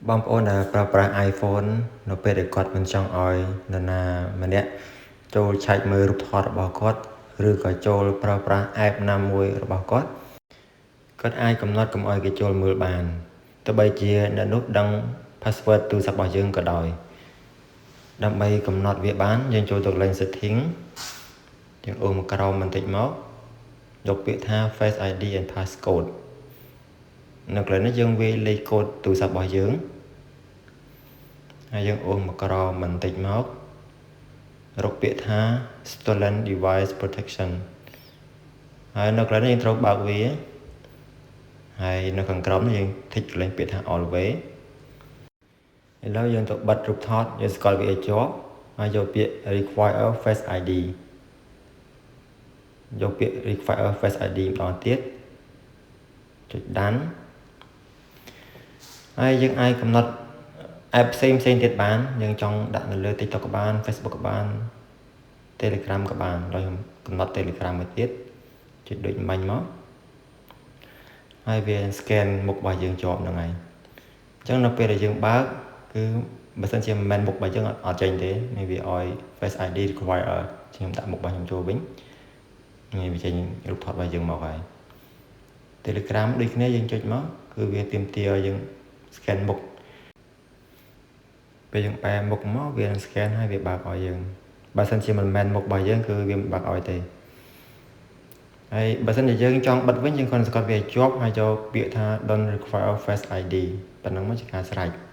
បងប្អូនដែលប្រើប្រាស់ iPhone នៅពេលដែលគាត់មិនចង់ឲ្យនរណាម្នាក់ចូលឆែកមើលរូបថតរបស់គាត់ឬក៏ចូលប្រើប្រាស់ app ណាមួយរបស់គាត់គាត់អាចកំណត់កុំឲ្យគេចូលមើលបានទោះបីជាអ្នកនោះដឹង password ទូរស័ព្ទរបស់យើងក៏ដោយដើម្បីកំណត់វាបានយើងចូលទៅកន្លែង setting យើងអូសមកក្រោមបន្តិចមកយកពាក្យថា Face ID and Passcode នៅកន្លែងនេះយើងវាយលេខកូដទូរស័ព្ទរបស់យើងហើយយើងអូសមកក្រោមបន្តិចមករកពាក្យថា stolen device protection ហើយនៅកន្លែងនេះយើងត្រូវបើកវាហើយនៅខាងក្រោមនេះយើង tick កន្លែងពាក្យថា always ឥឡូវយើងទៅបិទរូបថតយើងស្គាល់វាឲ្យជាប់ហើយយកពាក្យ require face ID យកពាក្យ require face ID ម្ដងទៀតចុច done ហើយយើងអាចកំណត់ app ផ្សេងផ្សេងទៀតបានយើងចង់ដាក់នៅលើ TikTok ក៏បាន Facebook ក៏បាន Telegram ក៏បានដោយខ្ញុំកំណត់ Telegram មួយទៀតចុចដូចមិញមកហើយវា scan មុខរបស់យើងជាប់ហ្នឹងហើយអញ្ចឹងនៅពេលដែលយើងបើកគឺបើសិនជាមិនមែនមុខរបស់យើងអត់ចេញទេនេះវាឲ្យ Face ID require ខ្ញុំដាក់មុខរបស់ខ្ញុំចូលវិញនេះវាចេញរូបថតរបស់យើងមកហើយ Telegram ដូចគ្នាយើងចុចមកគឺវាទាមទារឲ្យយើង scan មុខពេលយើងបែរមុខមកវានឹង scan ហើយវាបើកឲ្យយើងបើសិនជាមិនមែនមុខរបស់យើងគឺវាមិនបើកឲ្យទេហើយបើសិនជាយើងចង់បិទវិញយើងគ្រាន់តែសង្កត់វាឲ្យជាប់ហើយចូលពាក្យថា don't require face ID ប៉ុណ្ណឹងមកជាការស្រេច។